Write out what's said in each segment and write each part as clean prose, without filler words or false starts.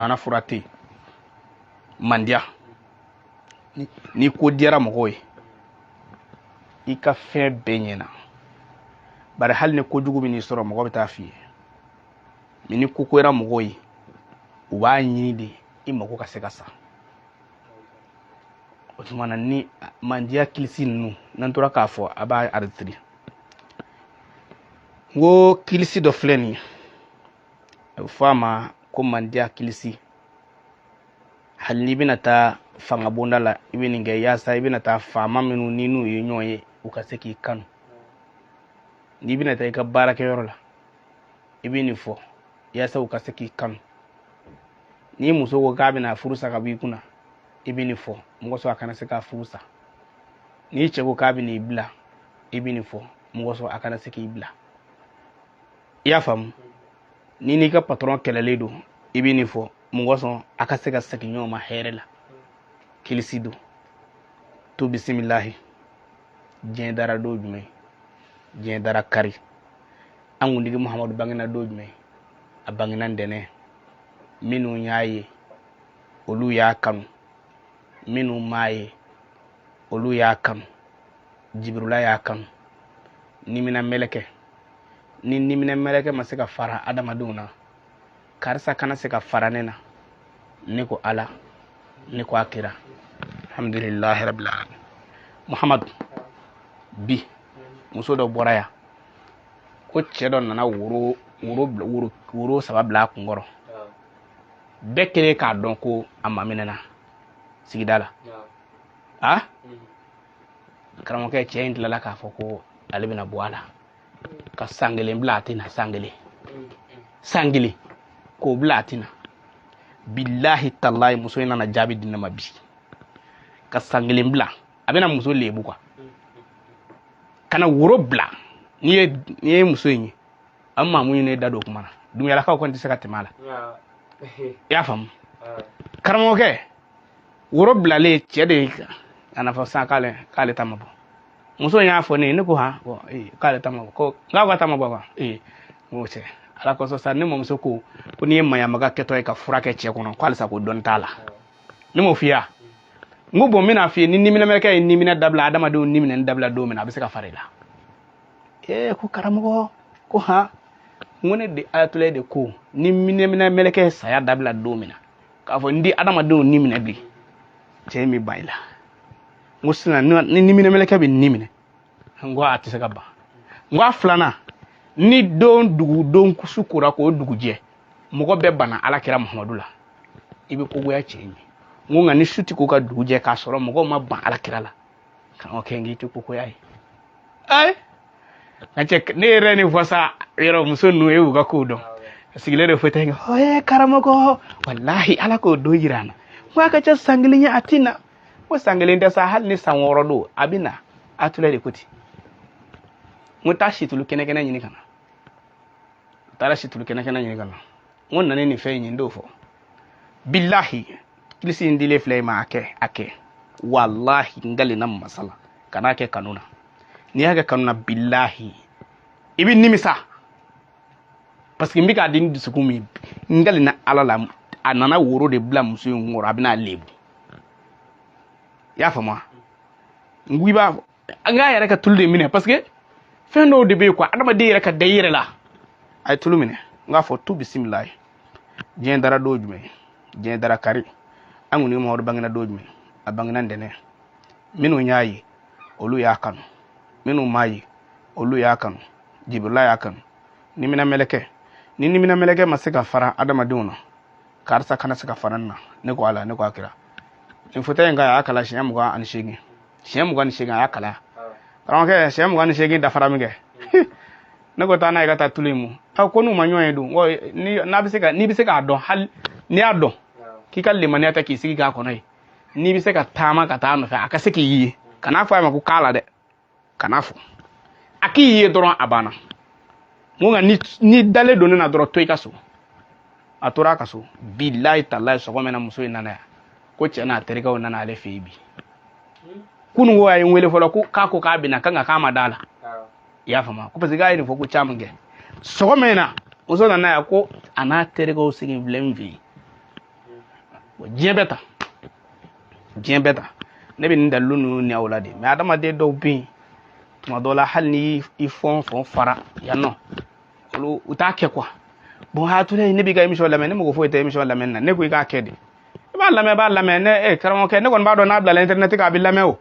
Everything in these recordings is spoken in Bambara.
Ana fura tɛ yen. Mandiya, ni ko diyara mɔgɔw ye, i ka fɛn bɛɛ ɲɛna. Bari hali ni kojugu bɛ n'i sɔrɔ, mɔgɔ bɛ taa f'i ye. Mais ni ko goyara mɔgɔw ye, u b'a ɲini de i mago ka se ka sa. O tuma na, ni mandiya kilisi ninnu, n'an tora k'a fɔ, a b'a enregistrer. N ko kilisi dɔ filɛ nin ye, a bɛ fɔ a ma ko mandiya kilisi. Hali n'i bɛna taa fanga bonda la, i bɛ nin kɛ yaasa i bɛna taa faama minnu ni n'u ye ɲɔgɔn ye, u ka se k'i kanu. N'i bɛna taa i ka baarakɛyɔrɔ la, i bɛ nin fɔ yaasa u ka se k'i kanu. N'i muso ko k'a bɛna furu sa ka bɔ i kunna, i bɛ nin fɔ mɔgɔ sɔrɔ a kana se k'a furu sa. N'i cɛ ko k'a bɛna i bila, i bɛ nin fɔ mɔgɔ sɔrɔ a kana se k'i bila. I y'a faamu? Ni n'i ka patɔrɔn kɛlɛlen don, i bɛ nin fɔ mɔgɔ sɔn a ka se ka segin ɲɔgɔn ma hɛrɛ la. Kilisi don to. Bisimilahi. Diɲɛ dara don jumɛn? Diɲɛ dara kari. An kuntigi Muhamadu bangena don jumɛn? A bangena ntɛnɛn. Minnu y'a ye, olu y'a kanu. Minnu m'a ye, olu y'a kanu. Jibirula y'a kanu. Nimina mɛlɛkɛ, ni nimina mɛlɛkɛ ma se ka fara adamadenw na, karisa kana se ka fara ne na. Ne ko Ala, ne ko a kira. Alhamdulilahi rabbil alamin. Muhamadu, bi muso dɔ bɔra yan ko cɛ dɔ nana woro woro woro woro saba bila a kunkɔrɔ. Bɛɛ kɛlen k'a dɔn ko a maminɛna sigida la. A karamɔgɔkɛ, cɛ in tilala k'a fɔ ko ale bɛna bɔ a la ka san kelen bila a tɛ na. San kelen, san kelen k'o bila a tɛ na. Bilahi talahi, muso in nana jaabi di ne ma bi. Ka san kelen bila, a bɛna muso lebu quoi, ka na woro bila. N'i ye muso in ye, an maamu ye ne da don kuma na. Dumuyalakaw kɔni tɛ se ka tɛmɛ a la. I y'a faamu, karamɔgɔkɛ? Woro bilalen, cɛ de ye a nafa san k'ale ta ma bɔ. Muso in y'a fɔ ne ye, ne ko han, bon, ee, k'ale ta ma bɔ, ko n k'aw ka ta ma bɔ wa? Ee, n ko cɛ, Ala kosɔn sa, ne mamuso ko ko n'i ye maɲamaga kɛtɔ ye ka fura kɛ cɛ kɔnɔ, ko halisa ko dɔnni t'a la. Ne m'o f'i ye wa? N ko bon, n bɛna f'i ye, ni niminɛmɛkɛ ye niminɛ dabila, adamadenw niminɛ dabila don min na, a bɛ se ka fara i la. Ee, ko karamɔgɔ, ko han. N ko ne de ayatollah de ko ni niminɛmɛlɛkɛ ye saya dabila don min na, k'a fɔ n di adamadenw ni minɛ bilen, cɛ in bɛ ban i la. N ko sisan ni niminɛmɛlɛkɛ bɛ ni minɛ, n ko a tɛ se ka ban. N ko a filanan, ni don dugu don su kora k'o dugu jɛ, mɔgɔ bɛɛ banna Ala kira Muhamadu la, i bɛ kogoya cɛ in ye. N ko nka ni su ti ko ka dugu jɛ k'a sɔrɔ mɔgɔw ma ban Ala kira la, karamɔgɔkɛ, n k'i tɛ kogoya ye. Ayi, nka cɛ, ne yɛrɛ nin fɔ sa, yɔrɔ muso ninnu, e y'u ka kow dɔn, a sigilen de fauteuil kan. Ɔye karamɔgɔ, walahi Ala k'o don yira an na. N ko a ka ca san kelen ye, a ti na. Ko san kelen tɛ sa, hali ni san 6 don, a bɛ na. A tula de ko ten. N ko taa situlu kɛnɛ kɛnɛ ɲini ka na. A taara situlu kɛnɛ kɛnɛ ɲini ka na. N ko nana nin fɛn in ye, n t'o fɔ. Bilahi, kilisi in dilen filɛ i ma, a kɛ, a kɛ. Walahi, n kalenna masa la, kan'a kɛ kanu na. N'i y'a kɛ kanu na, bilahi, i bɛ nimisa, parce que n bɛ k'a di ni dusukun min ye, n kalenna Ala la, a nana woro de bila muso in kɔrɔ, a bɛna lebu. I y'a faamu wa? N ko i b'a n k'a yɛrɛ ka tulu de minɛ, parce que fɛn dɔw de bɛ yen quoi, adamaden yɛrɛ ka da i yɛrɛ la. A ye tulu minɛ. N k'a fɔ tu bisimilayi. Diɲɛ dara don jumɛn? Diɲɛ dara kari. An kɔni Mamadu bangena don jumɛn? A bangena ntɛnɛn. Minnu y'a ye, olu y'a kanu. Minnu m'a ye, olu y'a kanu. Jibirila y'a kanu. Niminɛ mɛlɛkɛ, ni niminɛ mɛlɛkɛ ma se ka fara adamadenw na, karisa kana se ka fara nin na. Ne ko Ala, ne ko a kira. Nin fauteuil in kan, a y'a kala siɲɛ 28, siɲɛ 28 a y'a kala. Karamɔgɔkɛ, siɲɛ 28 dafara min kɛ, ne ko taa n'a ye ka taa tulu in mu. A ko n'u ma ɲɔgɔn ye dun? Ko ni n'a bɛ se ka, n'i bɛ se k'a dɔn, hali n'i y'a dɔn k'i ka limaniya tɛ k'i sigi k'a kɔnɔ ye, n'i bɛ se ka taama ka taa a nɔfɛ, a ka se k'i ye, kan'a fɔ a ma ko k'a la dɛ, kan'a fɔ a k'i ye dɔrɔn, a banna. N ko nka ni dalen don ne na dɔrɔn, to i ka so. A tora a ka so. Bilayi talayi, sɔgɔma na muso in nana yan ko cɛ n'a terikɛw nana ale fɛ yen bi. Kunun ko a ye n wele fɔlɔ ko k'a ko k'a bɛna kan, nka k'a ma da la. I y'a faamu? Ko parce que k'a ye nin fɔ ko caman kɛ. Sɔgɔma in na, muso nana yan ko a n'a terikɛw sigi filɛ n fɛ yen. Bon, diɲɛ bɛ tan, diɲɛ bɛ tan. Ne bɛ nin dalilu ninnu ni aw la de, mais adamaden dɔw bɛ yen, tuma dɔw la hali ni i fɛn o fɛn fara yan nɔ, olu u t'a kɛ quoi. Bon, ha Ture, ne b'i ka émission lamɛn, ne mago foyi tɛ émission lamɛnni na. Ne ko i k'a kɛ de, i b'a lamɛn, i b'a lamɛn. Ne karamɔgɔkɛ, ne kɔni b'a dɔn n'a bilala internet kan, a bɛ lamɛn o.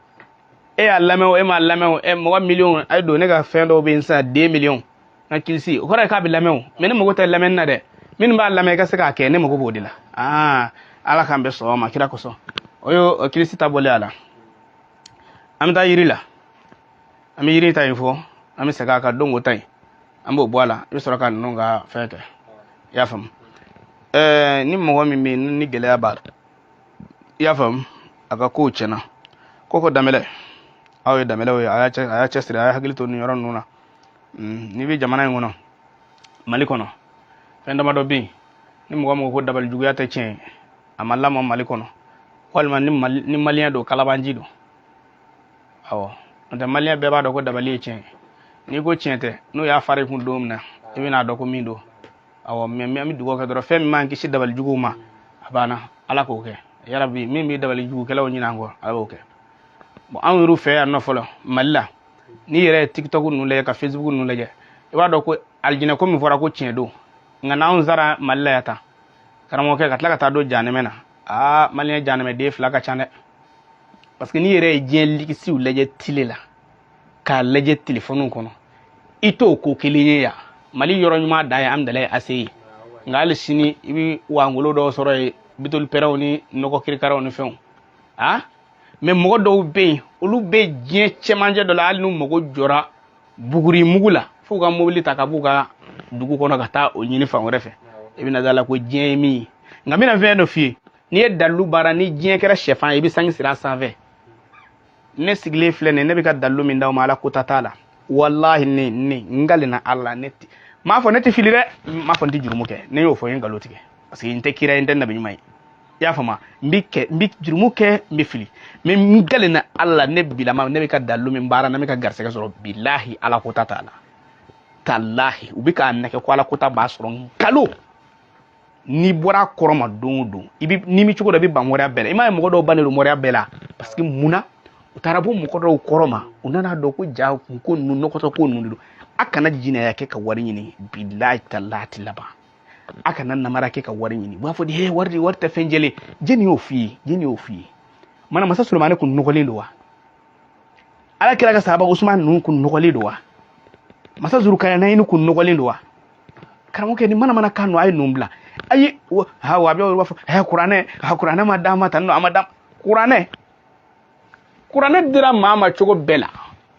E y'a lamɛn o, e m'a lamɛn o, e mɔgɔ miliyɔn a ye don ne ka fɛn dɔw bɛ yen sisan, 2 millions n ka kilisi, o kɔrɔ ye k'a bɛ lamɛn o. Mais ne mago tɛ lamɛnni na dɛ, minnu b'a lamɛn i ka se k'a kɛ, ne mago b'o de la. Aa, Ala k'an bɛ sɔn ma kira kosɔn. O y'o kilisi ta bɔlen a la. An bɛ taa yiri la, an bɛ yiri ta in fɔ, an bɛ segin a kan donko ta in, an b'o bɔ a la. I bɛ sɔrɔ ka ninnu ka fɛn kɛ, i y'a faamu. Ni mɔgɔ min bɛ yen ni gɛlɛya b'a la, i y'a faamu, a ka kow tiɲɛna, ko danbɛlɛ, aw ye danbɛlɛw ye, a y'a cɛsiri, a y'a hakili to nin yɔrɔ ninnu na. N'i bɛ jamana in kɔnɔ, Mali kɔnɔ, fɛn damadɔ bɛ yen, ni mɔgɔ mɔgɔ ko dabali juguya tɛ tiɲɛ ye, a ma lamɔ Mali kɔnɔ, walima ni maliyɛn don, kalabanji don. Awɔ, n'o tɛ maliyɛn bɛɛ b'a dɔn ko dabali ye tiɲɛ ye. N'i ko tiɲɛ tɛ, n'o y'a fara i kun don min na, i bɛna dɔn ko min don. Awɔ, mais an bɛ dugawu kɛ dɔrɔn, fɛn min m'an kisi dabali juguw ma, a banna, Ala k'o kɛ. Yarabi, min bɛ dabali jugukɛlaw ɲini an kɔ, Ala b'o kɛ. Bon, anw yɛrɛ fɛ yan nɔ fɔlɔ Mali la, n'i yɛrɛ ye TikTok ninnu lajɛ ka Facebook ninnu lajɛ, i b'a dɔn ko alijinɛ ko min fɔra ko tiɲɛ don. Nka n'anw sara Mali la yan tan, karamɔgɔkɛ, ka tila ka taa don janɛmɛ na, aa, maliyɛn janɛmɛden fila ka ca dɛ. Parce que n'i yɛrɛ ye diɲɛ ligisiw lajɛ tile la, k'a lajɛ telefɔniw kɔnɔ, i t'o ko kelen ye yan. Mali yɔrɔ ɲuman dan ye Amudalayi ACI ye, nka hali sini i bɛ wangolo dɔw sɔrɔ yen, bitoli pɛrɛnw ni nɔgɔ kirikaraw ni fɛnw. Ah, mais mɔgɔ dɔw bɛ yen, olu bɛ diɲɛ cɛmancɛ dɔ la, hali n'u mago jɔra buguri mugu la, f'u ka mobili ta ka b'u ka dugu kɔnɔ ka taa o ɲini fan wɛrɛ fɛ. I bɛna da la ko diɲɛ ye min ye. Nka n bɛna fɛn dɔ f'i ye, n'i ye dalilu baara, ni diɲɛ kɛra sɛfan ye, i bɛ sange siri a sanfɛ. Ne sigilen filɛ nin ye, ne bɛ ka dalilu min d'aw ma, Ala kota t'a la. Walahi, ne n kalenna Ala la, ne ti m'a fɔ ne tɛ fili dɛ, n m'a fɔ n tɛ jurumu kɛ. Ne y'o fɔ, n ye nkalon tigɛ, parce que n tɛ kira ye, n tɛ nabi ɲuman ye, i y'a faamu. N bɛ kɛ, n bɛ jurumu kɛ, n bɛ fili, mais n kalenna Ala la, ne bilama, ne bɛ ka dalilu min baara, ne bɛ ka garisɛgɛ sɔrɔ, bilahi, Ala kota t'a la. Talahi, u bɛ k'a nɛgɛ ko Ala kota b'a sɔrɔ, nkalon. N'i bɔra a kɔrɔ ma don o don, i bɛ n'i mi cogo dɔ, i bɛ ban mɔriya bɛɛ la. I m'a ye mɔgɔ dɔw bannen don mɔriya bɛɛ la, parce que munna? U taara bɔ mɔgɔ dɔw kɔrɔ ma, u nana dɔn ko ja kun ko ninnu nɔgɔtɔ ko ninnu de don. A kana jinɛya kɛ ka wari ɲini, bilahi talahi, ti laban. A kana namara kɛ ka wari ɲini. U b'a fɔ de, he, wari de, wari tɛ fɛn jɛlen. Jɛni y'o f'i ye, jɛni y'o f'i ye. Mana masa Solomani kun nɔgɔlen don wa? Ala kira ka sahaba Usman ninnu kun nɔgɔlen don wa? Masa Zurukaranayi kun nɔgɔlen don wa? Karamɔgɔkɛ, ni mana mana kan don, a ye ninnu bila. Ayi, ha, wa a bɛ b'a fɔ ɛ kuranɛ, ha, kuranɛ ma d'an ma tan nɔ, a ma d'an. Kuranɛ dira maa ma cogo bɛɛ la,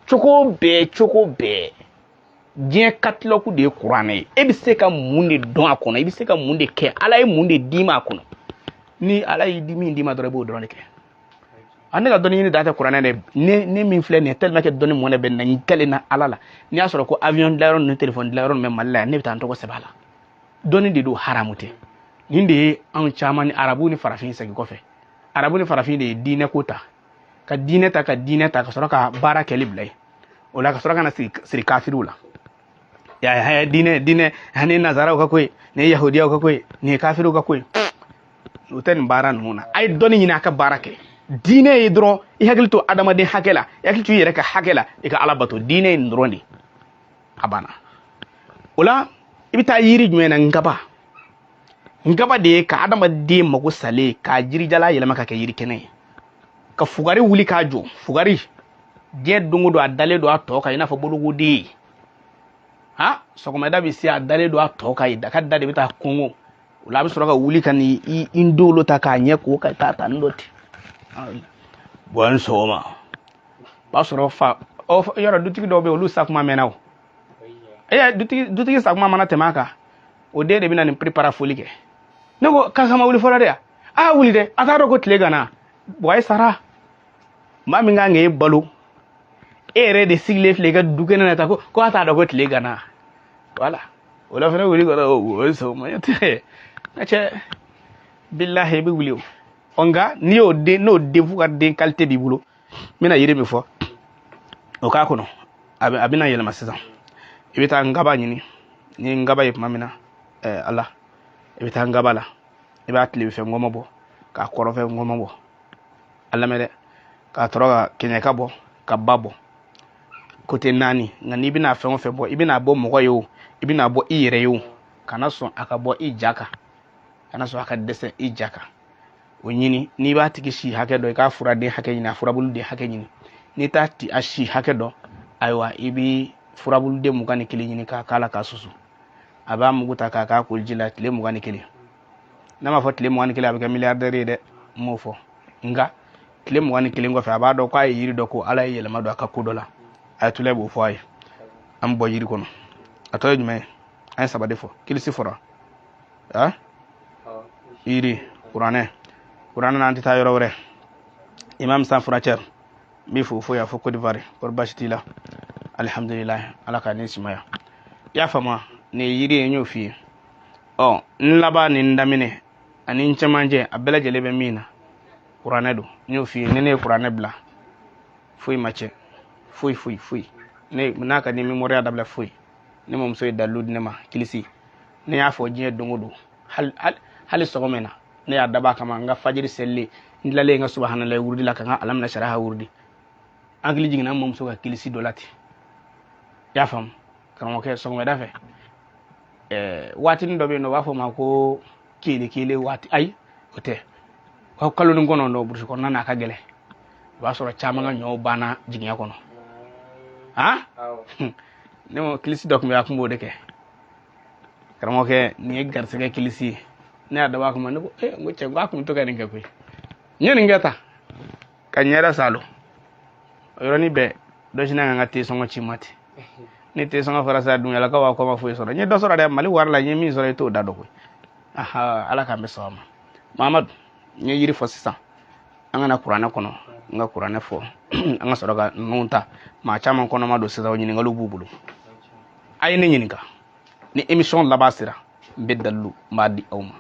cogo bɛɛ, cogo bɛɛ. Diɲɛ catalogue de ye kuranɛ ye. E bɛ se ka mun de dɔn a kɔnɔ? I bɛ se ka mun de kɛ? Ala ye mun de d'i ma a kɔnɔ? Ni Ala y'i di min d'i ma dɔrɔn, i b'o dɔrɔn de kɛ. A ne ka dɔnni ɲini da tɛ kuranɛ dɛ. Ne min filɛ nin ye, tellement que dɔnni mɔnɛ bɛ na, n kɛlen na Ala la, n'i y'a sɔrɔ ko avion dilanyɔrɔ ninnu, téléphone dilanyɔrɔ ninnu bɛ Mali la yan, ne bɛ taa n tɔgɔ sɛbɛn a la. Dɔnni de don, haramu tɛ. Nin de ye anw caman ni arabu ni farafin segin kɔfɛ. Arabu ni farafin de ye diinɛ ko ta, ka diinɛ ta, ka diinɛ ta, ka sɔrɔ ka baara kɛli bila yen. O la, ka sɔrɔ ka na siri kafiriw la. Ya diinɛ, diinɛ, ni nazaraw ka ko ye, nin ye yahudiyaw ka ko ye, nin ye kafiriw ka ko ye. O tɛ nin baara ninnu na. A ye dɔnni ɲini, a ka baara kɛ. Diinɛ ye dɔrɔn i hakili to adamaden hakɛ la, i hakili to i yɛrɛ ka hakɛ la, i ka Ala bato. Diinɛ ye nin dɔrɔn de, a banna. O la, i bɛ taa yiri jumɛn na? Nkaba. Nkaba de ye ka adamaden mago salen k'a jirijala yɛlɛma ka kɛ yiri kɛnɛ ye, ka fugari wuli k'a jɔ. Fugari diɲɛ don o don, a dalen don a tɔ kan i n'a fɔ bolokoden. Ha, sɔgɔmada bɛ se, a dalen don a tɔ kan yen, ka da de bɛ taa kɔngɔ. O la, a bɛ sɔrɔ ka wuli ka ni i ndolo ta k'a ɲɛ ko ka taa ta ni dɔ ten. Bɔn, sɔgɔma o b'a sɔrɔ fa ɔ yɔrɔ dutigi dɔw bɛ yen, olu sa kuma mɛnna o. E dutigi sa kuma mana tɛmɛ a kan, o den de bɛ na nin préparer foli kɛ. Ne ko karisa ma wuli fɔlɔ de ya? A wuli dɛ, a t'a dɔn ko tile gana. Bɔn, a ye sara maa min kan k'e balo, e yɛrɛ de sigilen filɛ i ka du kɛnɛ na ta ko a t'a dɔn ko tile gana. Wala o la fana wuli kɔrɔ o ye sɔgɔma tɛ ne cɛ, bilahi, i bɛ wuli o. Ɔ, nka n'i y'o den, n'o den f'u ka den qualité b'i bolo, n bɛna yiri min fɔ o k'a kɔnɔ, a bɛna yɛlɛma sisan. I bɛ taa nkaba ɲini. Ni nkaba ye tuma min na, Ala, i bɛ taa nkaba la, i b'a tile fɛ ngɔmɔ bɔ. K'a kɔrɔfɛ ŋɔmɔ bɔ a lamɛn dɛ, k'a tɔrɔ ka kɛɲɛka bɔ, ka ba bɔ kote 4. Nka n'i bɛna fɛn o fɛn bɔ, i bɛna bɔ mɔgɔ ye o, i bɛna bɔ i yɛrɛ ye o, kana sɔn a ka bɔ i ja kan, kana sɔn a ka dɛsɛ i ja kan. O ɲini, n'i b'a tigi si hakɛ dɔn, i k'a furaden hakɛ ɲini, a furabuluden hakɛ ɲini. N'i t'a ti a si hakɛ dɔn, ayiwa i bɛ furabuluden 21 ɲini k'a k'a la k'a susu. A b'a mugu ta k'a k'a koliji la tile 21. N'a ma fɔ tile 21, a bɛ kɛ milliardaire ye dɛ, n m'o fɔ. Nka tile 21 kɔfɛ, a b'a dɔn k'a ye yiri dɔ ko Ala ye yɛlɛma don a ka ko dɔ la. Ayatollah b'o fɔ a ye. An bɛ bɔ yiri kɔnɔ. A tɔ ye jumɛn ye? An ye 3 de fɔ. Kilisi fɔra. Ah? Yiri, kuranɛ. Kuranɛ na an tɛ taa yɔrɔ wɛrɛ. Imam Sans Frontières, n b'i fo fo yan fo Côte d'Ivoire, kɔri baasi t'i la. Alihamdulilayi, Ala k'a ni sumaya. I y'a faamu, nin ye yiri ye, n y'o f'i ye. Ɔ, n laban ni n daminɛ ani n cɛmancɛ, a bɛɛ lajɛlen bɛ min na, kuranɛ don. N y'o f'i ye, ni ne ye kuranɛ bila, foyi ma tiɲɛ, foyi foyi foyi. Ne n'a ka di mémoire dabila foyi. Ne mamuso ye dalilu di ne ma, kilisi. Ne y'a fɔ diɲɛ don o don, hali sɔgɔma in na, ne y'a dab'a kama, n ka fajiri selilen, n tilalen n ka subahanalayi wurudi la, ka n ka alamina saraha wurudi. An hakili jiginna n mamuso ka kilisi dɔ la ten. I y'a faamu, karamɔgɔkɛ, sɔgɔmada fɛ, waatinin dɔ bɛ yen nɔ, u b'a fɔ o ma ko kele kele waati. Ayi, o tɛ. Ko kalo ni kɔnɔntɔn burusi kɔnɔna na, a ka gɛlɛn. O b'a sɔrɔ caman ka ɲɔw banna jiginya kɔnɔ. Han? Ne ma kilisi dɔ tun bɛ yen, a tun b'o de kɛ. Karamɔgɔkɛ, nin ye garisɛgɛ kilisi ye. Ne y'a dabɔ a kama, ne ko, n ko cɛ, n ko a tun bɛ to ka nin kɛ koyi. N ye nin kɛ tan, ka ɲɛda salo. O yɔrɔnin bɛɛ, dɔ sinna ka n ka te sɔngɔ ci ma ten. Ni te sɔngɔ fɔra sisan, dunyalakaw b'a kɔ ma foyi sɔrɔ. N ye dɔ sɔrɔ dɛ, Mali wari la, n ye min sɔrɔ, i t'o da dɔn koyi. Aha, Ala k'an bɛ sɔn a ma. Mahamadu, n ye yiri fɔ sisan. An ka na kuranɛ kɔnɔ, n ka kuranɛ fɔ. An ka sɔrɔ ka ninnu ta. Maa caman kɔnɔma don sisan, o ɲininkaliw b'u bolo. A ye ne ɲininka. Ni émission laban sera, n bɛ dalilu, n b'a di aw ma.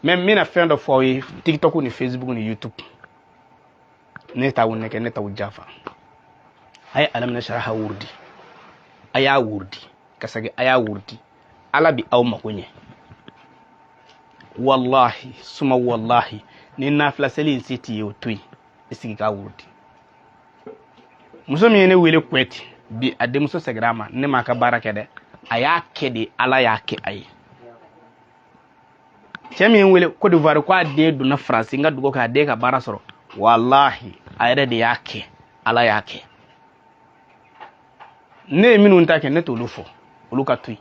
Mais n bɛna fɛn dɔ fɔ aw ye, TikTok ni Facebook ni YouTube. Ne t'aw nɛgɛ, ne t'aw janfa. A ye alamina saraha wurudi. A y'a wurudi. Ka segin, a y'a wurudi. Ala bi aw mako ɲɛ. Wallahi, suma wallahi, ni nafila seli in se t'i ye, o to yen. I sigi k'a wurudi. Muso min ye ne wele Kuwait bi, a denmuso seginna a ma, ne m'a ka baara kɛ dɛ. A y'a kɛ de, Ala y'a kɛ a ye. Cɛ min ye n wele Côte d'Ivoire ko a den donna Faransi, n ka dugawu kɛ a den ka baara sɔrɔ. Wallahi, a yɛrɛ de y'a kɛ, Ala y'a kɛ. Ne ye minnu ta kɛ, ne t'olu fɔ, olu ka to yen.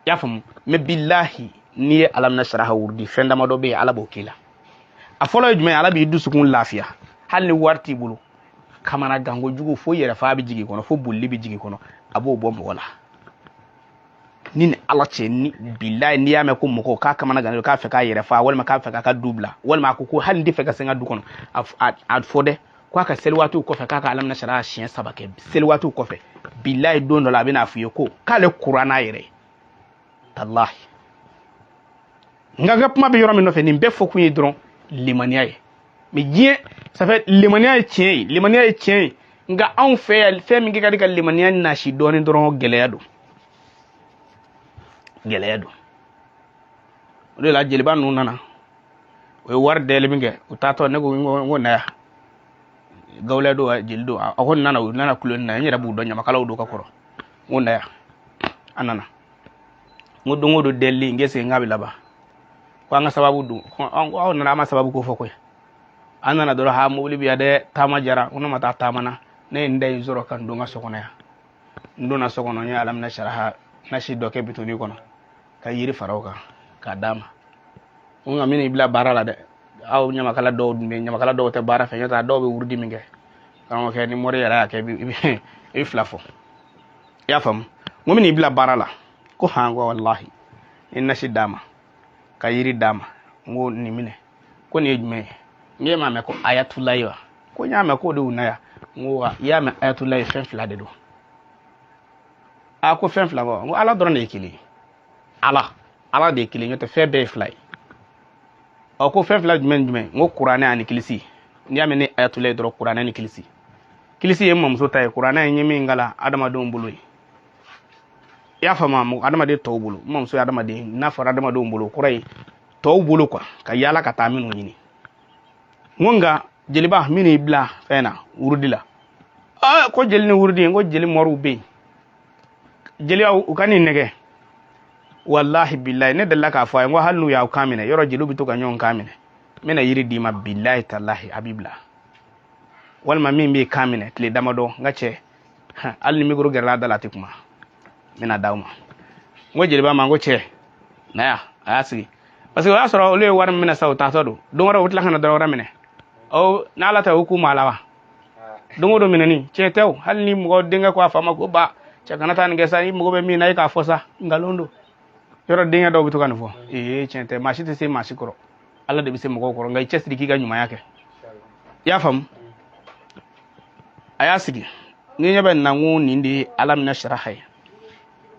I y'a faamu? Mais bilahi, n'i ye alamina saraha wurudi, fɛn damadɔ bɛ yen, Ala b'o k'i la. A fɔlɔ ye jumɛn ye? Ala b'i dusukun lafiya. Hali ni wari t'i bolo, kamana ganko jugu fo yɛrɛ fa bɛ jigin kɔnɔ, fo bolili bɛ jigin kɔnɔ, a b'o bɔ mɔgɔ la. Ni Ala cɛ, ni bilahi, n'i y'a mɛn ko mɔgɔ k'a kamana gannen don, k'a fɛ k'a yɛrɛ fa, walima k'a fɛ k'a ka du bila, walima a ko ko hali n tɛ fɛ ka se n ka du kɔnɔ, a fɔ dɛ k'a ka seli waatiw kɔfɛ, k'a ka alamina sariya siɲɛ 3 kɛ seli waatiw kɔfɛ. Bilahi, don dɔ la a bɛna f'i ye ko k'ale kura n'a yɛrɛ ye. Talahi, nka n ka kuma bɛ yɔrɔ min nɔfɛ, nin bɛɛ fɔ kun ye dɔrɔn limaniya ye. Mais diɲɛ, ça fait limaniya ye tiɲɛ ye, limaniya ye tiɲɛ ye. Nka anw fɛ yan, fɛn min kɛ ka di ka limaniya nasi dɔɔnin dɔrɔn, gɛlɛya don, gɛlɛya don. O de la jeliba ninnu nana, o ye wari dɛli min kɛ, u taatɔ, ne ko n ko na yan, gawulɛ don, jeli don, a ko nana, u nana kuloni na, n yɛrɛ b'u dɔn, ɲamakalaw don ka kɔrɔ. N ko na yan, a nana. N ko don o don dɛli, n k'e segin k'a bɛ laban. Ko an ka sababu don, ko aw nana, an ma sababu ko fɔ koyi. An nana dɔrɔn, ha, mobili bɛ yan dɛ, taama jara. Ko ne ma taa taama na, ne ye n da in sɔrɔ ka n don n ka so kɔnɔ yan. N donna so kɔnɔ, n ye alamina saraha nasi dɔ kɛ bitɔni kɔnɔ, ka yiri fara o kan k'a d'a ma. N ko nka n bɛna i bila baara la dɛ. Aw ɲamakala dɔw dun bɛ yen, ɲamakala dɔw tɛ baara fɛ, n'o tɛ a dɔw bɛ wurudi min kɛ. Karamɔgɔkɛ, ni mori yɛrɛ y'a kɛ, i bɛ fila fɔ. I y'a faamu? N ko n bɛna i bila baara la. Ko han, ko walahi, n ye nasi d'a ma, ka yiri d'a ma. N ko nin minɛ. Ko nin ye jumɛn ye? N k'e m'a mɛn ko ayatulayi wa? Ko n y'a mɛn k'o de y'u na yan. N ko wa, i y'a mɛn ayatulayi, fɛn 2 de don. A ko fɛn 2 bɔ. N ko Ala dɔrɔn de ye kelen ye. Ala, Ala de ye kelen ye, n'o tɛ fɛn bɛɛ ye 2 ye. Ɔ, ko fɛn 2 jumɛn ni jumɛn? N ko kuranɛ ani kilisi. N'i y'a mɛn ne ayatulayi dɔrɔn, kuranɛ ni kilisi. Kilisi ye n mamuso ta ye, kuranɛ ye n ye min kalan adamadenw bolo ye. I y'a faamu? Adamaden tɔw bolo, n mamuso ye adamaden, n'a fɔra adamadenw bolo, o kɔrɔ ye Tɔw bolo quoi, ka yaala ka taa minnu ɲini. N ko nka jeliba minnu y'i bila fɛn na wurudi la, aa ko jeli ni wurudi, n ko jeli mɔriw bɛ yen, jeliya u ka nin nɛgɛ. Walahi bilahi, ne delila k'a fɔ a ye, n ko hali n'u y'aw kan minɛ, yɔrɔ jeliw bɛ to ka ɲɔgɔn kan minɛ, n bɛna yiri d'i ma, bilahi talahi, a b'i bila. Walima min b'i kan minɛ tile damadɔ, n ka cɛ, hali ni micro gɛrɛla a da la, a tɛ kuma, n bɛna d'aw ma. N ko jeliba ma, n ko cɛ, na yan. A y'a sigi, parce que o y'a sɔrɔ olu ye wari min minɛ sa, o taatɔ don. Don wɛrɛ u bɛ tila ka na dɔ wɛrɛ minɛ. Ɔ n'ala ta, o k'u ma la wa? Don o don minɛni tiɲɛ tɛ o. Hali ni mɔgɔ denkɛ ko a fa ma ko ba, cɛ kana taa nin kɛ sa, i mago bɛ min na, e k'a fɔ sa, nkalon don. Yɔrɔ denkɛ dɔw bɛ to ka nin fɔ, ee tiɲɛ tɛ, maa si tɛ se maa si kɔrɔ, Ala de bɛ se mɔgɔw kɔrɔ, nka i cɛsiri k'i ka ɲumanya kɛ. I y'a faamu? A y'a sigi ni ɲɛ bɛ nin na, n ko nin de ye alam nasraha ye.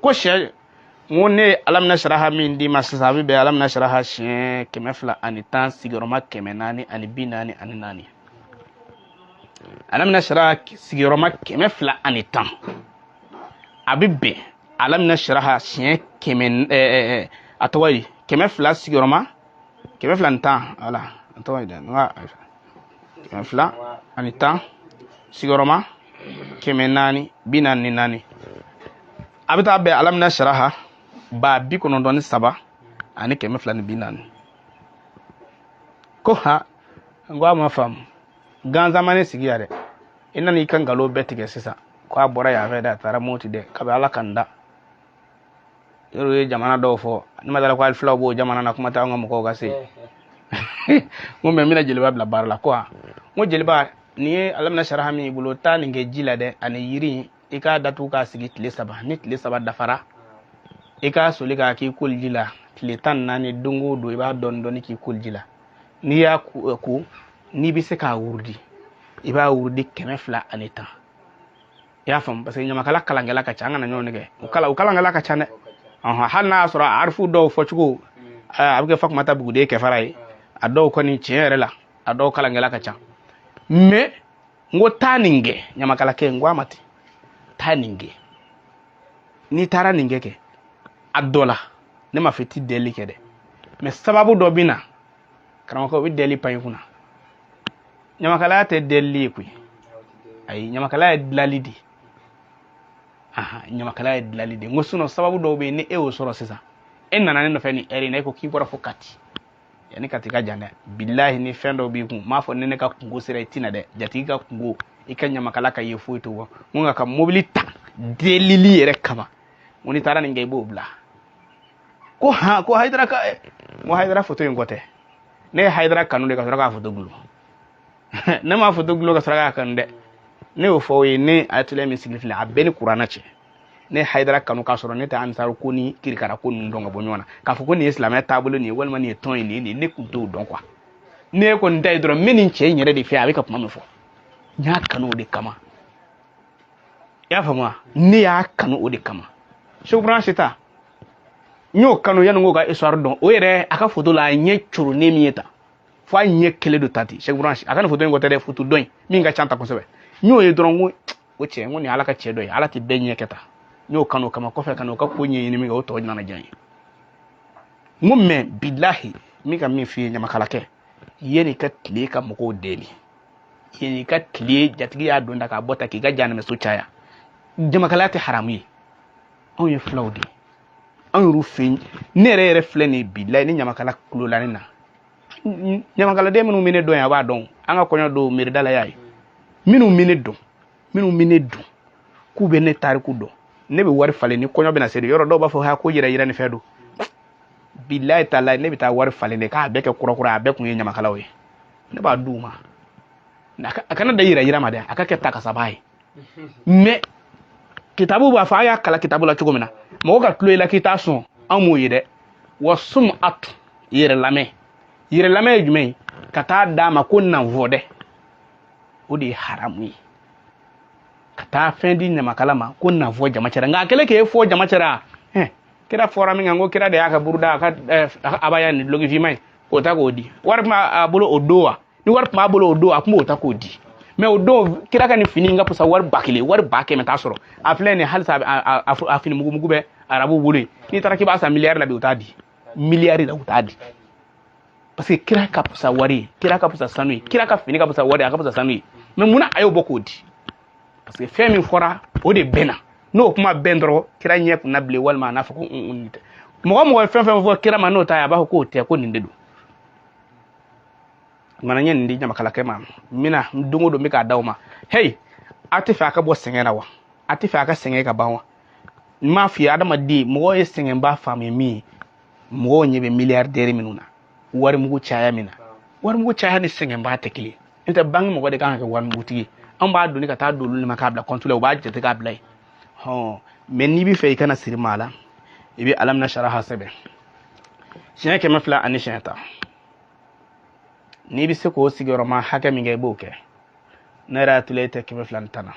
Ko sɛ, n ko ne ye alam nasraha min d'i ma sisan, a bɛ bɛn alam nasraha siɲɛ 210 sigiyɔrɔma 444. Alam nasraha sigiyɔrɔma 210, a bɛ bɛn alam nasraha siɲɛ kɛmɛ, a tɔgɔ ye 200 sigiyɔrɔma 210, wala a tɔgɔ ye dɛ, n ka 210 sigiyɔrɔma 444, a bɛ taa bɛn alam nasraha 93240. Ko ha, n ko a ma faamu, gansan ma ne sigi yan dɛ, i nana i ka nkalon bɛɛ tigɛ sisan. Ko a bɔra yan fɛ dɛ, a taara Moti dɛ, kabi Ala ka n da. Yɔrɔ ye jamana dɔw fɔ, ne ma dala ko hali filaw b'o jamana na, kuma tɛ anw ka mɔgɔw ka se. N ko mɛ n bɛna jeliba bila baara la. Ko a, n ko jeliba, nin ye alam nasraha min y'i bolo, taa nin kɛ ji la dɛ, ani yiri in, i k'a datugu k'a sigi tile 3. Ni tile 3 dafara, i k'a soli k'a k'i koli ji la tile 14. Don o don i b'a dɔɔni dɔɔni k'i koli ji la. N'i y'a ko, n'i bɛ se k'a wurudi, i b'a wurudi 210. I y'a faamu? Parce que ɲamakala kalankɛla ka ca, an kana ɲɔgɔn nɛgɛ, u kalankɛla ka ca dɛ. Hali n'a y'a sɔrɔ arifu dɔw fɔcogo a bɛ kɛ Fatumata Buguden kɛfara ye, a dɔw kɔni tiɲɛ yɛrɛ la, a dɔw kalankɛla ka ca. Mais n ko taa nin kɛ, ɲamakalakɛ, n ko a ma ten, taa nin kɛ. N'i taara nin kɛ a dɔ la, ne ma fɔ i ti deli kɛ dɛ, mais sababu dɔ bɛ na, karamɔgɔkɛ, o bɛ deli pan i kunna. Ɲamakalaya tɛ delili ye koyi, ayi, ɲamakalaya ye dilali de ye. Ɲamakalaya ye dilali de ye. N ko sinon sababu dɔw bɛ yen, ni e y'o sɔrɔ sisan, e nana ne nɔfɛ nin ɛri in na, e ko k'i bɔra fo Kati, yanni Kati ka jan dɛ, bilahi, ni fɛn dɔw b'i kun, n m'a fɔ ni ne ka kungo sera i ti na dɛ, jatigi ka kungo, i ka ɲamakala ka ye foyi t'o bɔ. N ko nka ka mobili ta delili yɛrɛ kama, n ko n'i taara nin kɛ, i b'o bila. Ko han, ko Hayidara ka, n ko Hayidara foto in kɔ tɛ, ne ye Hayidara kanu de ka sɔrɔ k'a foto gulon. Ne m'a foto gulon ka sɔrɔ k'a kanu dɛ. Ne y'o fɔ aw ye, ne ayatollah min sigi filɛ, a bɛɛ ni kuranna cɛ. Ne ye Hayidara kanu k'a sɔrɔ ne tɛ ansaru ko ni kirikara ko ninnu dɔn ka bɔ ɲɔgɔn na, k'a fɔ ko nin ye silamɛya taabolo nin ye, walima nin ye tɔn ye, nin ye nin ye, ne kun t'o dɔn quoi. Ne kɔni ta ye dɔrɔn, n bɛ nin cɛ in yɛrɛ de fɛ, a bɛ ka kuma min fɔ, n y'a kanu o de kama. I y'a faamu wa? Ne y'a kanu o de kama. Segu Sita, n y'o kanu yanni n k'o ka histoire dɔn. O yɛrɛ a ka foto la, a ɲɛ coronnen min ye tan, fo a ɲɛ kelen don tati. Segu Branche, a ka nin foto in kɔ tɛ dɛ, foto dɔ in min ka ca ta kosɛbɛ, n y'o ye dɔrɔn, n ko o cɛ, n ko nin ye Ala ka cɛ dɔ ye, Ala tɛ bɛɛ ɲɛ kɛ tan. N y'o kanu o kama. Kɔfɛ ka n'o ka ko ɲɛɲini min kɛ, o tɔ nana diya n ye. N ko mɛ bilahi, min ka min f'i ye, ɲamakalakɛ, yanni ka tile ka mɔgɔw deli, yanni ka tile jatigi y'a don ta k'a bɔ ta k'i ka jahanamɛso caya, ɲamakalaya tɛ haramu ye. Anw ye filaw de ye, anw yɛrɛ fɛ yen. Ne yɛrɛ yɛrɛ filɛ nin ye, bilahi, ni ɲamakala kulola ne na, ɲamakaladen minnu bɛ ne dɔn yan, a b'a dɔn, an ka kɔɲɔ don miirida la y'a ye, minnu bɛ ne dɔn, minnu bɛ ne dɔn k'u bɛ ne tariku dɔn, ne bɛ wari falen ni kɔɲɔ bɛna se de. Yɔrɔ dɔw b'a fɔ ha ko yɛrɛ yira ni fɛn don, bilahi taala, ne bɛ taa wari falen de k'a bɛɛ kɛ kura kura, a bɛɛ kun ye ɲamakalaw ye, ne b'a d'u ma. A kana da yira yira ma dɛ, a ka kɛ takasaba ye. Mais kitabu b'a fɔ, a y'a kalan kitabu la cogo min na, mɔgɔ ka tulo i la k'i t'a sɔn, an m'o ye dɛ. Wa sum atu yɛrɛ lamɛn, yɛrɛ lamɛn ye jumɛn ye? Ka taa d'a ma ko nanfɔ dɛ, o de ye haramu ye. Ka taa fɛn di ɲamakala ma ko nanfɔ jama cɛra, nka a kɛlen k'e fɔ jama cɛra, kira fɔra min kan, ko kira de y'a ka buruda, a ka abaya ni duloki finman ye, k'o ta k'o di. Wari tun b'a bolo o don wa? Ni wari tun b'a bolo o don, a tun b'o ta k'o di. Mais o don kira ka nin fini in ka fisa wari 1000, wari 100 000 t'a sɔrɔ. A filɛ nin halisa, a fini mugumugu bɛ arabuw bolo yen. N'i taara k'i b'a san miliyari la bi, u t'a di. Miliyari la, u t'a di. Parce que kira ka fisa wari ye, kira ka fisa sanu ye, kira ka fini ka fisa wari ye, a ka fisa sanu ye. Mais munna a y'o bɔ k'o di? Parce que fɛn min fɔra, o de bɛnna. N'o kuma bɛn dɔrɔn, kira ɲɛ kun na bilen, walima a n'a fɔ ko nin tɛ. Mɔgɔ mɔgɔ ye fɛn fɛn fɔ kira ma n'o ta ye, a b'a fɔ k'o tɛ, ko nin de don. Mana ɲɛ nin di ɲamakalakɛ ma, n bɛna don o don n bɛ k'a d'aw ma. Hey, a tɛ fɛ a ka bɔ sɛgɛn na wa? A tɛ fɛ a ka sɛgɛn ka ban wa? N m'a f'i ye, adamaden mɔgɔ ye sɛgɛnba faamuya min ye, mɔgɔw ɲɛ bɛ milliardaire minnu na, warimugu caya min na, warimugu caya ni sɛgɛnba tɛ kelen. N'o tɛ, banque mɔgɔ de kan ka kɛ warimugutigi ye. Anw b'a doni ka taa don olu de ma k'a bila compte la, u b'a jate k'a bila yen. Hɔn, mais n'i bɛ fɛ i kana siri maa la, i bɛ alamina saraha sɛbɛn siɲɛ 200 ani siɲɛ 10. N'i bɛ se k'o sigiyɔrɔma hakɛ min kɛ, i b'o kɛ. Ne yɛrɛ y'a tile tɛ 210 na.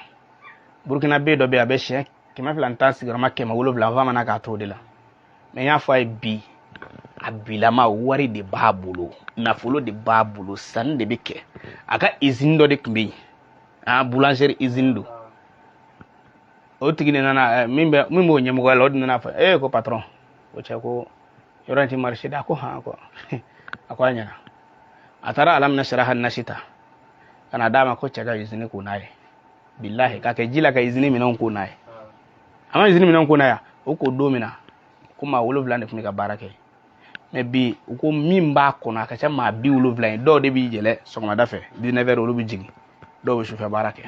Burukina bɛ dɔ bɛ yen, a bɛ siɲɛ 210 sigiyɔrɔma 700, an famana k'a t'o de la. Mais n y'a fɔ a ye bi, a bilama wari de b'a bolo, nafolo de b'a bolo, sanni de bɛ kɛ. A ka usine dɔ de tun bɛ yen, ah, boulangerie usine don. O tigi de nana, min bɛ min b'o ɲɛmɔgɔya la, o de nana fɔ ee ko patron, o cɛ ko yɔrɔ in ti marché dɛ. A ko han, ko a ko a ɲɛna. A taara alamina saraha nasi ta ka na d'a ma, ko cɛ ka usine ko n'a ye, bilahi, k'a kɛ ji la ka usine minɛnw ko n'a ye. A ma usine minɛnw ko n'a ye, o ko don min na ko maa 7 de tun bɛ ka baara kɛ. Mais bi, u ko min b'a kɔnɔ, a ka ca maa 70 ye. Dɔw de b'i yɛlɛ sɔgɔmada fɛ 19 heures, olu bɛ jigin, dɔw bɛ sufɛ baara kɛ.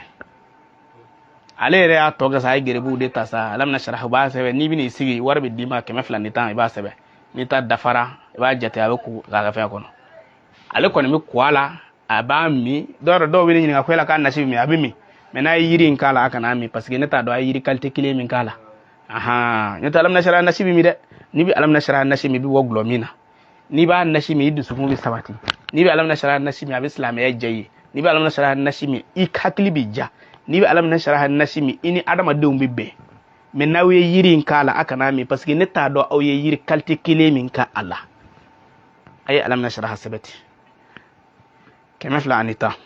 Ale yɛrɛ y'a tɔ kɛ sa, a ye geribuw de ta sa. Alamina saraha, u b'a sɛbɛn. N'i bɛn'i sigi, wari bɛ d'i ma 210, i b'a sɛbɛn. N'i ta dafara, i b'a jate, a bɛ ko k'a kɛ fɛn kɔnɔ. Ale kɔni bɛ ko a la, a b'a min. Dɔw yɛrɛ, dɔw bɛ ne ɲininka ko yala k'a nasi bɛ min? A bɛ min, mais n'a ye yiri in k'a la, a kana min, parce que ne t'a dɔn a ye yiri qualité kelen min k'a la. Ahan, n'o tɛ alamina saraha nasi bɛ min dɛ. N'i bɛ alamina saraha nasi min, i bɛ bɔ gulɔ min na. N'i b'a nasi min, i dusukun bɛ sabati. N'i bɛ alamina saraha nasi min, a bɛ silamɛya diya i ye. N'i bɛ alamina saraha nasi min, i hakili bɛ ja. N'i bɛ alamina saraha nasi min, i ni adamadenw bɛ bɛn. Mais n'aw ye yiri in k'a la, a kana min, parce que ne t'a dɔn aw ye yiri qualité kelen min k'a la. A ye alamina saraha sɛbɛti 210,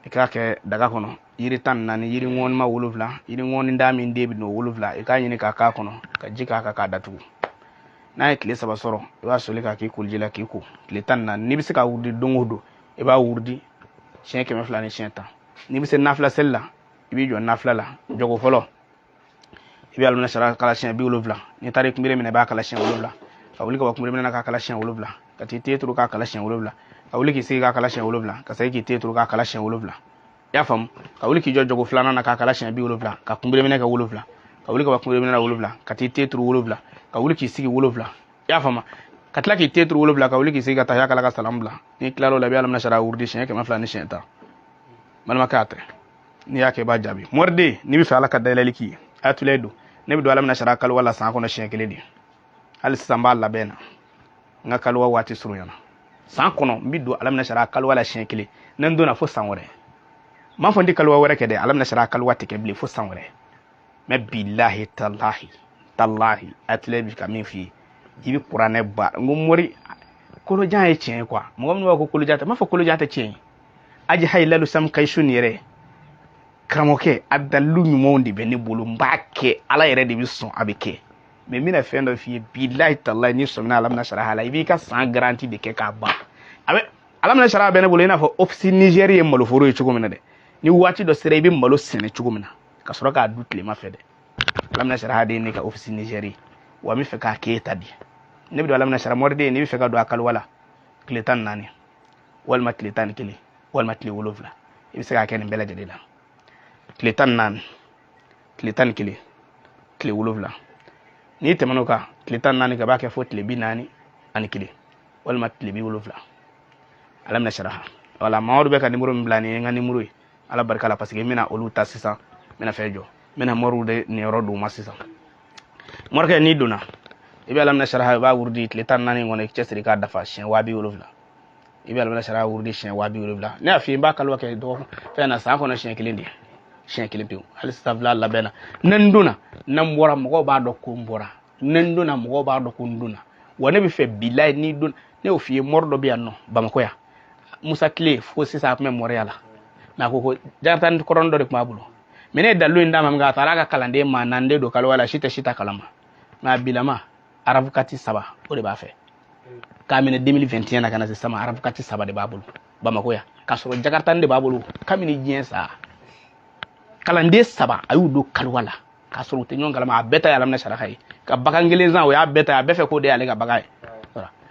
i k'a kɛ daga kɔnɔ, yiri 14, yiri ŋɔnima 7, yiri ŋɔni da min den bɛ n'o 7, i k'a ɲini k'a k'a kɔnɔ, ka ji k'a kan k'a datugu. N'a ye tile 3 sɔrɔ, i b'a soli k'a k'i koliji la k'i ko. Tile 14, n'i bɛ se ka wurudi don o don, i b'a wurudi siɲɛ 200 ni siɲɛ 10. N'i bɛ se nafila seli la, i b'i jɔ nafila la. Jɔgo fɔlɔ, i bɛ alamina sara kala siɲɛ 70. N'i taara i kunbere minɛ, i b'a kala siɲɛ 7, ka wuli ka bɔ kunbere minɛ na k'a kala siɲɛ 7, ka t'i ten turu k'a kala siɲɛ 7, ka wuli k'i sigi k'a kala siɲɛ 7, ka segin k'i ten turu k'a kala siɲɛ 7. I y'a faamu? Ka wuli k'i jɔ jɔgo filanan na k'a kala siɲɛ 70, ka kunbere minɛ kɛ 7, ka wuli ka bɔ kunbere minɛ na 7, ka t'i ten turu 7, ka wuli k'i sigi 7. I y'a faamu? Ka tila k'i ten turu 7, ka wuli k'i sigi ka tahiya kala ka salam bila. N'i tilal'o la, i bɛ alamina sara wurudi siɲɛ 200 ni siɲɛ 10. Balimakɛ, a tɛ n'i y'a kɛ, i b'a jaabi. Mɔriden, n'i bɛ fɛ Ala ka dayɛlɛli k'i ye, a tula don. Ne bɛ don alamina sara kaliwa la san kɔnɔ siɲɛ kelen de. Hali sisan n b'a labɛn na, n ka kaliwa waati surunyana. San kɔnɔ n bɛ don alamina sara kaliwa la siɲɛ kelen. Ne n donna fo san wɛrɛ, n m'a fɔ n tɛ kaliwa wɛrɛ kɛ dɛ. Alamina sara kaliwa tɛ kɛ bilen fo san wɛrɛ. Mais bilahi, talahi, talahi, a tila bi ka min f'i ye, i bɛ kuranɛ ba. N ko mori kolojan ye tiɲɛ ye quoi. Mɔgɔ minnu b'a fɔ ko kolojan tɛ, n m'a fɔ kolojan tɛ tiɲɛ ye. Aji hayi lalu sam kayisu nin yɛrɛ karamɔgɔkɛ, a dalilu ɲumanw de bɛ ne bolo, n b'a kɛ, Ala yɛrɛ de bɛ sɔn a bɛ kɛ. Mais n bɛna fɛn dɔ f'i ye, bilahi talahi, n'i sɔmina alamina saraha la, i b'i ka san garanti de kɛ k'a ban. A bɛ alamina saraha bɛ ne bolo i n'a fɔ office Niger ye maloforo ye cogo min na dɛ. Ni waati dɔ sera, i bɛ malo sɛnɛ cogo min na ka sɔrɔ k'a du tilema fɛ dɛ. Alamina saraha de ye ne ka office Niger ye, wa n bɛ fɛ k'a k'e ta di. Ne bɛ don alamina sara mɔriden, n'i bɛ fɛ ka don a kaliwa la tile 14 walima tile 11 walima tile 7, i bɛ se k'a kɛ nin bɛɛ lajɛlen la. Tile 14, tile 11, tile 7. N'i tɛmɛn'o kan, tile 14 kan, i b'a kɛ fo tile 41 walima tile 70. Alamina saraha. Wala Mamadu bɛ ka nimoro min bila nin ye, n ka nimoro ye, Ala barika la, parce que n bɛna olu ta sisan, n bɛna fɛn jɔ, n bɛna moriw de niyɔrɔ d'u ma sisan. Morikɛ, n'i donna, i bɛ alamina saraha, i b'a wurudi tile 14 in kɔnɔ, i cɛsiri k'a dafa siɲɛ 70000. I bɛ alamina saraha wurudi siɲɛ 70000. Ne y'a f'i ye, n b'a kaliwa kɛ dɔgɔkun fɛn na, san kɔnɔ siɲɛ kelen de, siɲɛ kelen pewu. Hali sisan filɛ labɛn na. Ne n donna, ne n bɔra, mɔgɔw b'a dɔn ko n bɔra. Ne n donna, mɔgɔw b'a dɔn ko n donna. Wa ne bɛ fɛ bilayi, n'i donna, ne y'o f'i ye, mɔri dɔ bɛ yan nɔ Bamakɔ yan, Musa Tile, fo sisan a tun bɛ mɔriya la, mais a ko ko jarata kɔrɔnin dɔ de tun b'a bolo. Mais ne ye dalilu in d'a ma min kɛ, a taara a ka kalanden maa naani de don kaliwa la, si tɛ si ta kalama. Mais a bilama arabu kati 3, o de b'a fɛ. K'a minɛ 2021 na ka na se sama, RAV4 saba de b'a bolo Bamakɔ yan, k'a sɔrɔ Jakarta de b'a bolo kabini diɲɛ sa. Kalanden saba a y'u don kaliwa la k'a sɔrɔ u tɛ ɲɔgɔn kalama. A bɛɛ ta ye alamina saraka ye, ka bagan kelen san, o y'a bɛɛ ta ye. A bɛɛ fɛ k'o de y'ale ka bagan ye.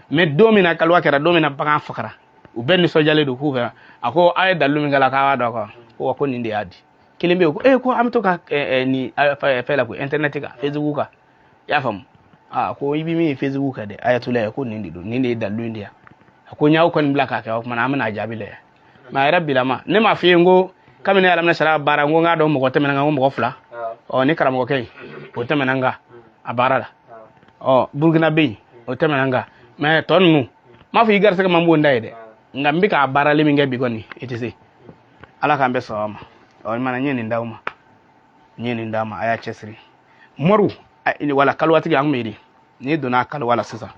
Mais don min na kaliwa kɛra, don min na bagan fagara, u bɛɛ nisɔndiyalen don k'u fɛ. A ko a ye dalilu min k'a la, k'a b'a dɔn quoi. Ko ko nin de y'a di. Kelen bɛ yen ko ee, ko an bɛ to ka nin fɛn la ko internet kan, Facebook kan, i y'a faamu? Aa, ko i bɛ min ye Facebook kan dɛ, ayatollah, ko nin de don, nin de ye dalilu in de yan. A ko n y'aw kɔni bila k'a kɛ, o kumana an bɛna a jaabi lajɛ. Mais a yɛrɛ bilama, ne m'a f'i ye n ko kabini ne ye alamina sara baara, n ko n k'a dɔn mɔgɔ tɛmɛna n kan, ko mɔgɔ fila. Ɔ, ni karamɔgɔkɛ in, o tɛmɛna n kan a baara la. Ɔ, Burukina bɛ yen, o tɛmɛna n kan. Mais tɔ ninnu, n m'a fɔ i garisɛgɛ man bon da ye dɛ, nka n bɛ k'a baarali min kɛ bi kɔni, i tɛ se. Ala k'an bɛɛ sɔn a ma. Ɔ, mana n ye nin d'aw ma, n ye nin d'a ma, a y'a cɛsiri. Moriw wala kaliwatigi, an kun bɛ di n'i donna kaliwa la sisan,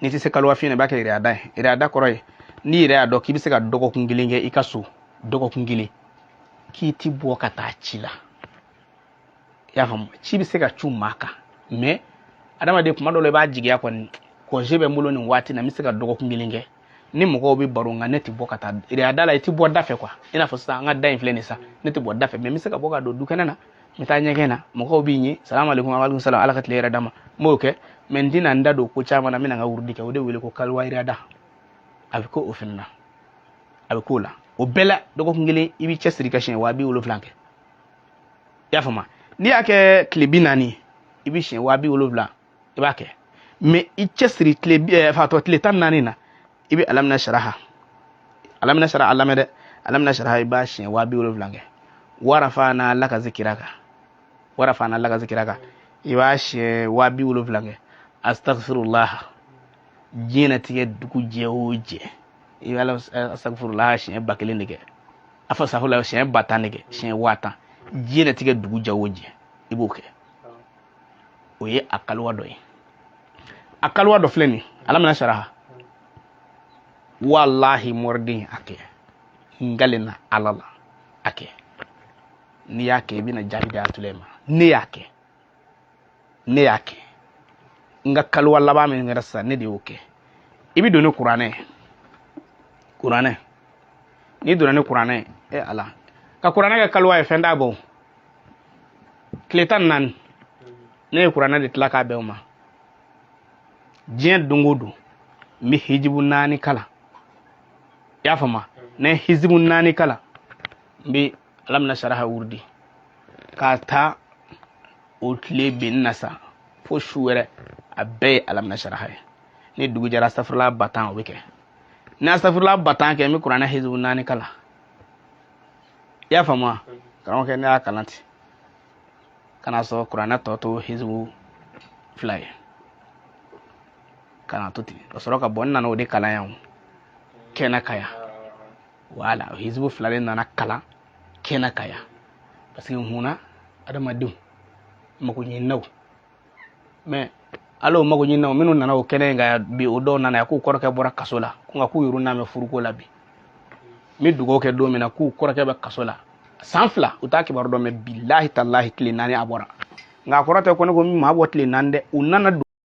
n'i tɛ se kaliwa fin na, i b'a kɛ yɛrɛyada ye. Yɛrɛyada kɔrɔ ye n'i yɛrɛ y'a dɔn k'i bɛ se ka dɔgɔkun kelen kɛ i ka so, dɔgɔkun kelen k'i ti bɔ ka taa ci la, i y'a faamu? Ci bɛ se ka cu maa kan, mais adamaden kuma dɔ la i b'a jigiya kɔni, congé bɛ n bolo nin waati na, n bɛ se ka dɔgɔkun kelen kɛ ni mɔgɔw bɛ baro, nka ne tɛ bɔ ka taa yɛrɛyada la. I tɛ bɔ da fɛ quoi. I n'a fɔ sisan an ka da in filɛ nin sa, ne tɛ bɔ da fɛ, mais n bɛ se ka bɔ ka don dukɛnɛ na, n bɛ taa ɲɛgɛn na, mɔgɔw b'i ɲɛ, salamu aleykum, aleykum salam, Ala ka tile yɛrɛ d'a ma, n b'o kɛ. Mais n tɛna n da don ko caman na, n bɛna n ka wurudi kɛ. O de wele ko kaliwa yɛrɛyada. A bɛ k'o fana na, a bɛ k'o la. O bɛɛ la, dɔgɔkun kelen i b'i cɛsiri ka siɲɛ 70000 kɛ, i y'a faamu? N'i y'a kɛ tile 40, i bɛ siɲɛ 70000 i b'a kɛ. Mais i cɛsiri tile fatɔ tile 14 na, i bɛ alamina saraha, alamina sara, a lamɛn dɛ, alamina saraha, i b'a siɲɛ 70000 kɛ. Warafana laka zikiraka, warafana laka zikiraka, i b'a siɲɛ 70000 kɛ. Astaghfirullah, diɲɛnatigɛ dugu jɛ o jɛ, i bɛ astaghfirullah siɲɛ 1000 de kɛ, a fɔ safula siɲɛ 10 000 de kɛ, siɲɛ 10 000, diɲɛnatigɛ dugu jɛ o jɛ, i b'o kɛ. O ye a kaliwa dɔ ye. A kaliwa dɔ filɛ nin, alamina saraha, walahi mɔriden, a kɛ n na Ala la, a kɛ. N'i y'a kɛ, i bɛna jaabi di Atulɛ ma. Ne y'a kɛ, ne y'a kɛ. N ka kaliwa laban min kɛra sisan, ne de y'o kɛ. I bɛ don ni kuranɛ ye, kuranɛ, n'i donna ni kuranɛ ye, e Ala ka kuranɛ kɛ kaliwa ye, fɛn t'a bɔ. Tile 14, ne ye kuranɛ de tila k'a bɛn o ma. Diɲɛ don o don, n bɛ hijibu 4 kalan, i y'a faamu? Ne ye hijibu 4 kalan, n bɛ alamina saraha wurudi k'a ta o tile bin na sa fo su wɛrɛ, a bɛɛ ye alamina saraha ye. Ni dugu jɛra, safurula 10 000, o bɛ kɛ. Ni asafurula 10 000 kɛ, n bɛ kuranɛ hijibu 4 kalan, i y'a faamu wa? Karamɔgɔkɛ, ne y'a kalan ten ka na sɔrɔ kuranɛ tɔ to hijibu 2 ye, ka na to ten ka sɔrɔ ka bɔ. N nana o de kalan yan o kɛnɛ kan yan. Wala o hijibu 2 de nana kalan kɛnɛ kan yan, parce que munna adamadenw mago ɲininaw, mais hali o mago ɲininaw minnu nana o kɛnɛ in kan bi, o dɔw nana yan k'u kɔrɔkɛ bɔra kaso la, ko nka k'u yɛrɛ n'a mɛn furuko la bi. N bɛ dugawu kɛ don min na k'u kɔrɔkɛ bɛ kaso la san 2, u t'a kibaru dɔn, mais bilahi talahi tile 4 a bɔra. Nka a kɔrɔ tɛ ko ne ko maa bɔ tile 4 dɛ, u nana.